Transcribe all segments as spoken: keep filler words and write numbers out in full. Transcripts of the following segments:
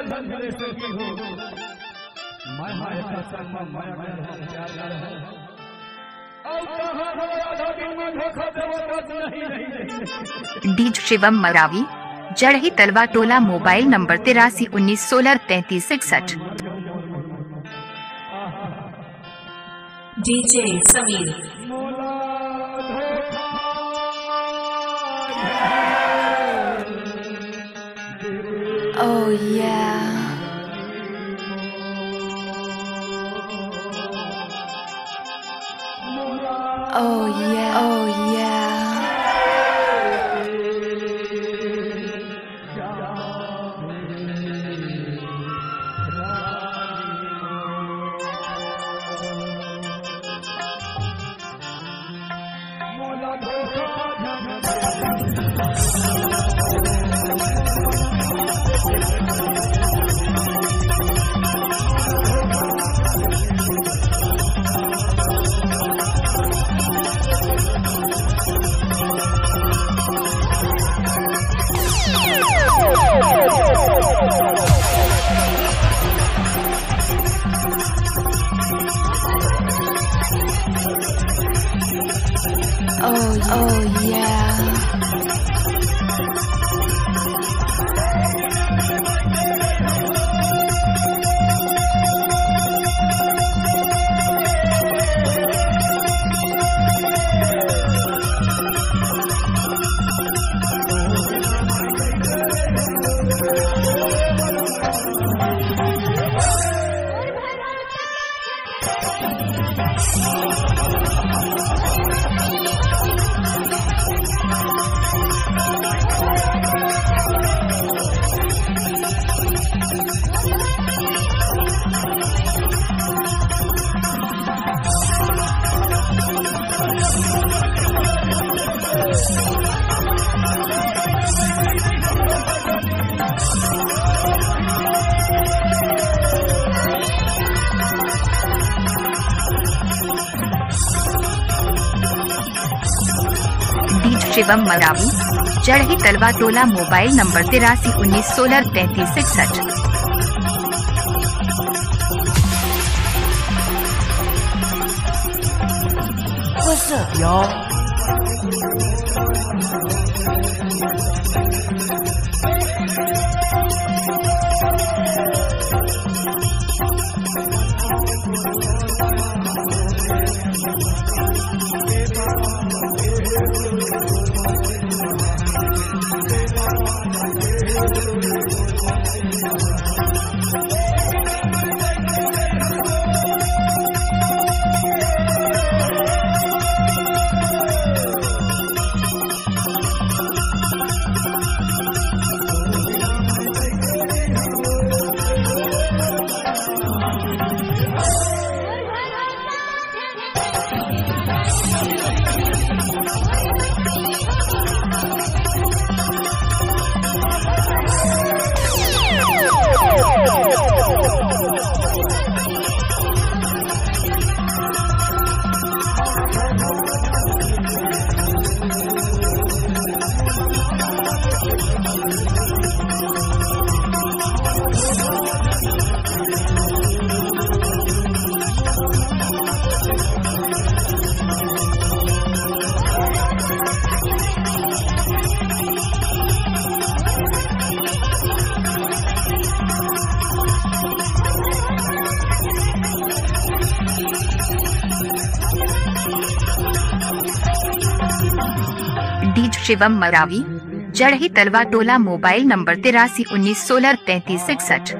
मैं माया का संग में मर गया हूँ, प्यार है। अब कहाँ हो आधा दिन में धोखा देवो तो नहीं, नहीं, नहीं। DJ Shivam Maravi, Jarhi Talwa Tola, mobile number तिरासी उन्नीस सोलह तैंतीस इकसठ। DJ Sameer. Oh yeah. Oh yeah. Oh yeah. Oh, oh yeah. DJ Shivam Maravi, Jarhi Talwa Tola, mobile number तिरासी उन्नीस सोलह तैंतीस इकसठ। What's up, y'all? DJ Shivam Maravi, Jarhi Talwa Tola, mobile number तिरासी उन्नीस सोलह तैंतीस इकसठ।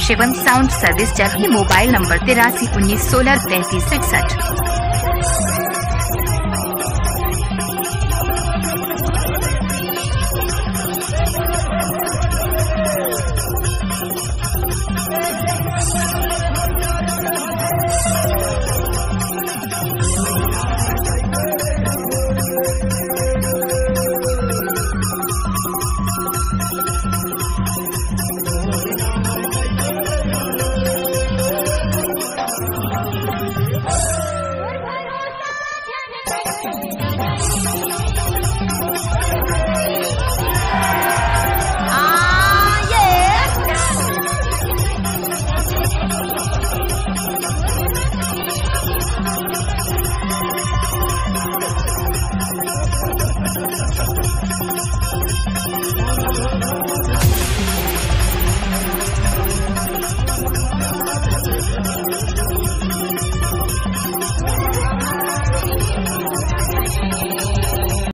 शिवम साउंड सर्विस, जबकि मोबाइल नंबर तिरासी उन्नीस सोलह तैंतीस इकसठ।